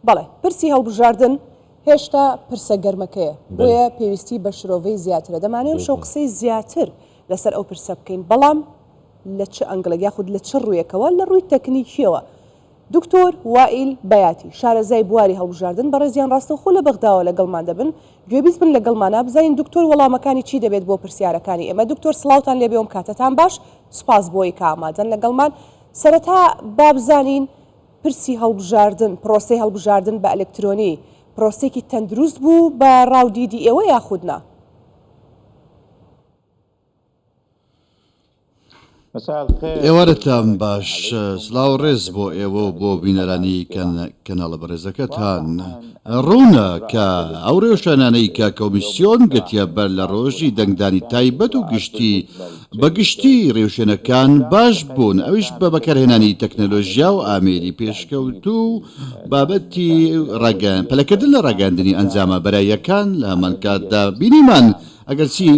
بەڵێ، پرسی هەڵبژاردن هێشتا پرسە گەرمەکەیە، بۆیە پێویستی بە شرۆڤەی زیاترە. دەمانەوێت ئەمشەو قسەی زیاتر لەسەر ئەو پرسە بکەین، بەڵام لە چ ئەنگڵێک یاخود لە چ ڕوویەکەوە؟ لە ڕووی تەکنیکییەوە. دکتۆر وائیل بەیاتی، شارەزای بواری هەڵبژاردن، بەڕێزیان ڕاستەوخۆ لە بەغداوە لەگەڵمان دەبن. گوێبیست بن لەگەڵمانا بزانین دکتۆر وەڵامەکانی چی دەبێت بۆ پرسیارەکانی ئێمە. دکتۆر سڵاوتان لێبێ و کاتتان باش، سوپاس بۆی کە ئامادەن لەگەڵمان. سەرەتا با بزانین پرسی هەڵبژاردن، پرۆسەی هەڵبژاردن بە ئەلکترۆنی، پرۆسەیەکی تەندروست بوو بە ڕا و دیدی ئێوە یاخود نا؟ ئێوارەتان باش، سڵاو و ڕێز بۆ ئێوە و بۆ بینەرانی کەناڵە بەڕێزەکەتان. ڕوونە کە ئەو ڕێوشوێنانەی کە کۆمیسیۆن گرتیە بەر لە ڕۆژی دەنگدانی تایبەت و گشتی، بە گشتی ڕێوشوێنەکان باش بوون، ئەویش بە بەکارهێنانی تەکنەلۆژیا و ئامێری پێشکەوتوو و بابەتی پەلەکردن لە ڕاگەیاندنی ئەنجامە بەراییەکان، لە هەمانکاتدا بینیمان ئەگەرچی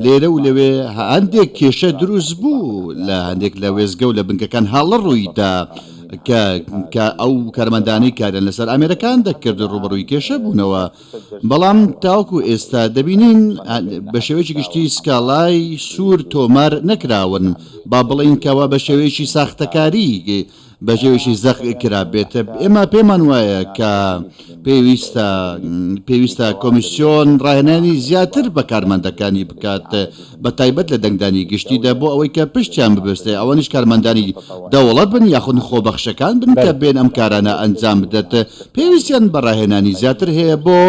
لێرە و لەوێ هەندێک کێشە دروست بوو لە هەندێک لە وێستگە و لە بنکەکان هەڵە ڕوویدا کە کە ئەو کارمەندانەی کاریان لەسەر ئامێرەکان دەکرد ڕووبەڕووی کێشە بوونەوە، بەڵام تاوەکو ئێستا دەبینین بە شێوەیەکی گشتی سکاڵای سوور تۆمار نەکراون، با بڵێین کەوا بە شێوەیەکی ساختەکاری بە شێوەیەکی زەق کرابێت. ئێمە پێمان وایە کە پێویستە پێویستە کۆمیسیۆن ڕاهێنانی زیاتر بە کارمەندەکانی بکات بە تایبەت لە دەنگدانی گشتیدا بۆ ئەوەی کە پشتیان ببەستێ ئەوانیش کارمەندانی دەوڵەت بن یاخود خۆبەخشەکان بن کە بێن ئەم کارانە ئەنجام بدەت پێویستیان بە ڕاهێنانی زیاتر هەیە بۆ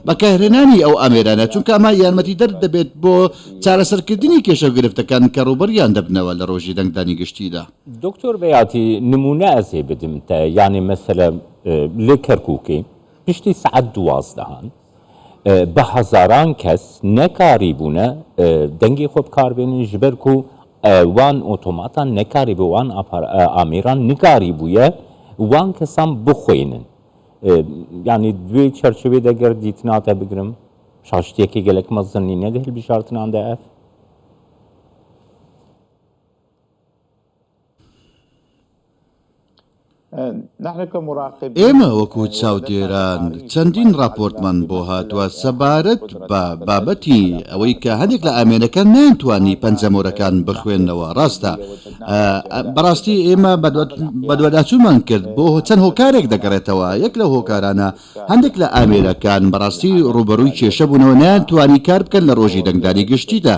بەکارهێنانی ئەو ئامێرانە چونکە ئەمە یارمەتیدەر دەبێت بۆ چارەسەرکردنی کێشە و گرفتەکان کە ڕووبەڕوویان دەبنەوە لە ڕۆژی دەنگدانی گشتیدا. دکتۆر بەیاتی نمونە ئەزێ بدم تە یانێ مەسەلە لە کەرکوکێ پشتی سعات دوازدەهان بە هەزاران کەس نەکاریبوونە دەنگی خۆ بکاربێنن ژبەر کو وان ئۆتۆماتان نەکاریبوو وان ئامێران نکاریبوویە وان کەسان بخوێنن یعنی دوێ چەرچەوێ دەگەر دیتناتە بگرم شاشتیەکی گەلەک مەزن نینە دە هەلبژارتناندا ئەف. ئێمە وەکو چاودێران چەندین ڕاپۆرتمان بۆ هاتووە سەبارەت بە بابەتی ئەوەی کە هەندێک لە ئامێرەکان نەیانتوانی پەنجەمۆرەکان بخوێننەوە، ڕاستە بەڕاستی ئێمە بەدواداچوونمان کرد بۆ چەند هۆکارێک دەگەڕێتەوە، یەک لەو هۆکارانە هەندێک لە ئامێرەکان بەڕاستی ڕووبەڕووی کێشە بوونەوە نەیانتوانی کار بکەن لە ڕۆژی دەنگدانی گشتیدا.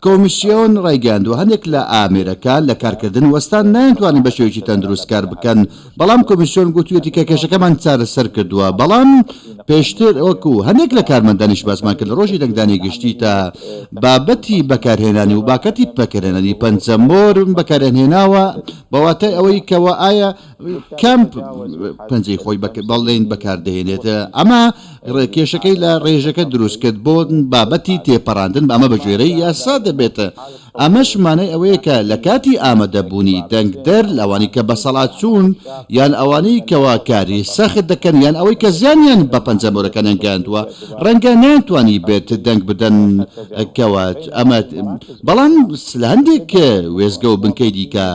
کۆمیسیۆن ڕایگەیاندووە هەندێک لە ئامێرەکان لە کارکردن وەستان نەیانتوانی بە شێوەیەکی تەندروست کار بکەن، بەڵام کۆمیسیۆن گوتویەتی کە کێشەکەمان چارەسەر کردووە، بەڵام پێشتر وەکو هەندێک لە کارمەندانیش باسمان کرد لە ڕۆژی دەنگدانی گشتیدا بابەتی بەکارهێنانی و باکەتی بەکارهێنانی پەنجەمۆر بەکاریان هێناوە بە واتای ئەوەی کەوا ئایا کەمپ پەنجەی خۆی بەڵێن بەکاردەهێنێت ئەمە کێشەکەی لە ڕێژەکە دروست کرد بۆ بابەتی تێپەڕاندن ئەمە بە گوێرەی یاسا دەبێت ئەمەش مانای ئەوەیە کە لە کاتی ئامادەبوونی دەنگدەر لەوانی کە بەسەڵاچوون یان ئەوانەی کەوا کاری سەخت دەکەن یان ئەوەی کە زیانیان بە پەنجەمۆرەکانیان گەیاندووە ڕەنگە نەیانتوانی بێت دەنگ بدەن کەوا ئەمە بەڵام لە هەندێک وێستگە و بنکەی دیکە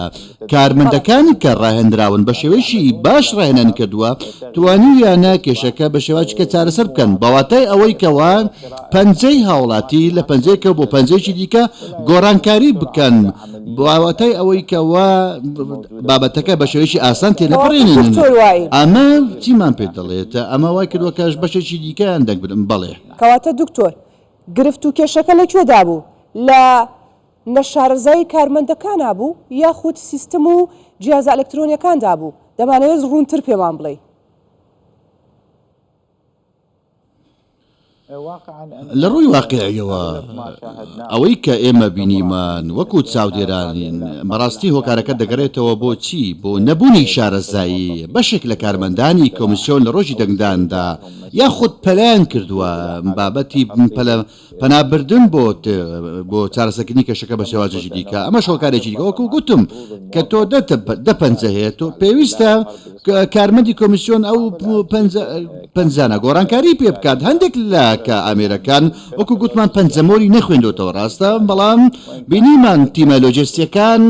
کارمەندەکانی کە ڕاهێنراون بە شێوەیەکی باش ڕاهێنانی کردووە توانیویانە کێشەکە بە شێوازێکە چارەسەر بکەن بە واتای ئەوەی کەوا پەنجەی هاوڵاتی لە پەنجەیەکەوە بۆ پەنجەیەکی دیکە گۆڕانکاری بکەن بە واتای ئەوەی کەوا بابەتەکە بە شێوەیەکی ئاسان تێنەپەڕێنن ئەمە چیمان پێ دەڵێت ئەمە وای کردووە کەش بەشێکی دیکەیان دەنگ بدەن بەڵێ. کەواتە دکتۆر گرفت و کێشەکە لە کوێدا بوو؟ لە نەشارەزایی کارمەندەکانا بوو یاخود سیستم و جیازە ئەلکترۆنیەکاندا بوو؟ دەمانەوێت ڕوونتر پێمان بڵێی. لە ڕووی واقیعیەوە ئەوەی کە ئێمە بینیمان وەکو چاودێرانین بەڕاستی هۆکارەکە دەگەرێتەوە بۆ چی؟ بۆ نەبوونی شارەزایی بەشێک لە کارمەندانی کۆمیسیۆن لە ڕۆژی دەنگداندا. یاخود پەلەیان کردووە بابەتی پەلە پەنابردن بۆ بۆ چارەسەرکردنی کێشەکە بە شێوازێکی دیکە ئەمەش هۆکارێکی دیکە وەکو گوتم کە تۆ دە پەنجە هەیە تۆ پێویستە کارمەندی کۆمیسیۆن ئەو پەنجانە گۆڕانکاری پێ بکات هەندێک لە کە ئامێرەکان وەکو گوتمان پەنجەمۆری نەخوێندۆتەوە ڕاستە بەڵام بینیمان تیمە لۆجستیەکان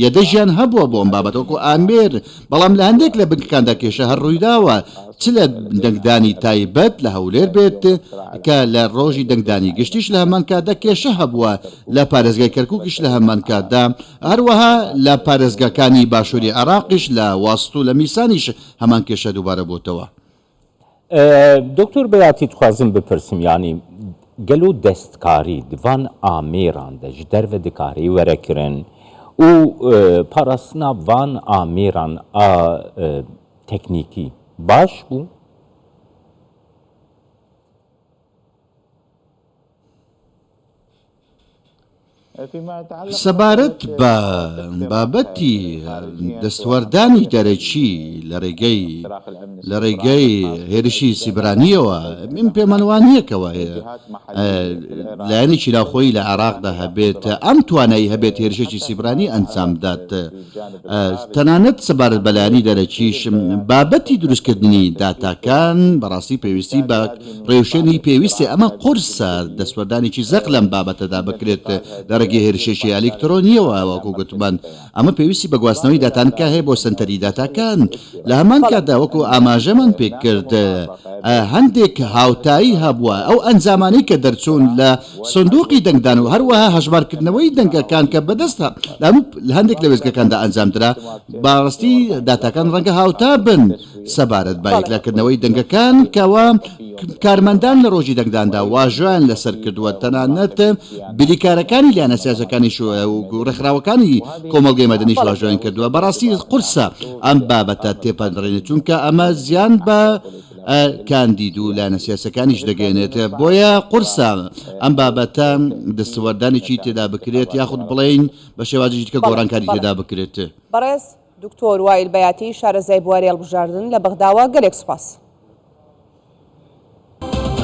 یەدەژیان هەبووە بۆ ئەم بابەتە وەکو ئامێر بەڵام لە هەندێک لە بنکەکاندا کێشە هەر ڕوویداوە، چ لە دەنگدانی تایبەت لە هەولێر بێت کە لە ڕۆژی دەنگدانی گشتیش لە هەمان کاتدا کێشە هەبووە، لە پارێزگای کەرکوکیش لە هەمان کاتدا، هەروەها لە پارێزگاکانی باشووری عێراقیش لە واسط و لە میسانیش هەمان کێشە دووبارە بۆتەوە. دکتۆر بەیاتی دخوازم بپرسم یانی گەلۆ دەستکاری دڤان ئامێران دە ژ دەرڤە دکارێ وەرە کرن و پاراستنا ڤان ئامێران ئا تەکنیکی باش بوو؟ سەبارەت بە بابەتی دەستوەردانی دەرەکی لە ڕێگەی لە ڕێگەی هێرشی سیبرانییەوە، من پێمان وا نییە کەوا لایەنێکی ناوخۆیی لە عێراقدا هەبێت ئەم توانایی هەبێت هێرشێکی سیبرانی ئەنجام بدات. تەنانەت سەبارەت بە لایەنی دەرەکیش، بابەتی دروستکردنی داتاکان بەڕاستی پێویستی بە ڕێوشوێنی پێویستە، ئەمە قورسە دەستوەردانێکی زەق لەم بابەتەدا بکرێت لە ڕێگەی هێرشێکی ئەلیکترۆنییەوە، وەکو گوتمان ئەمە پێویستی بە گواستنەوەی داتانکە هەیە بۆ سەنتەری داتاکان، لە هەمان کاتدا وەکو ئاماژەمان پێکرد هەندێک هاوتایی هەبووە ئەو ئەنجامانەی کە دەرچوون لە سندوقی دەنگدان و هەروەها هەژمارکردنەوەی دەنگەکان کە بەدەست لە هەندێک لە وێستگەکاندا ئەنجامدرا، بەڕاستی داتاکان ڕەنگە هاوتا بن سەبارەت بە یەکلاکردنەوەی دەنگەکان کەوا کارمەندان لە ڕۆژی دەنگداندا واژۆیان لەسەر کردووە، تەنانەت بریکارەکانی لایەنە سیاسیەکانیش و ڕێکخراوەکانی کۆمەڵگەی مەدەنیش واژۆیان کردووە. بەڕاستی قورسە ئەم بابەتە تێپەڕێنێت، چونکە ئەمە زیان بە کاندید و لایەنە سیاسیەکانیش دەگەیەنێت، بۆیە قورسە ئەم بابەتە دەستوەردانێکی تێدا بکرێت یاخود بڵێین بە شێوازێکی دیکە گۆڕانکاری تێدا بکرێت. بەڕێز دکتۆر وائیل بەیاتی شارەزای بواری هەڵبژاردن لە بەغداوە گەلێک سوپاس.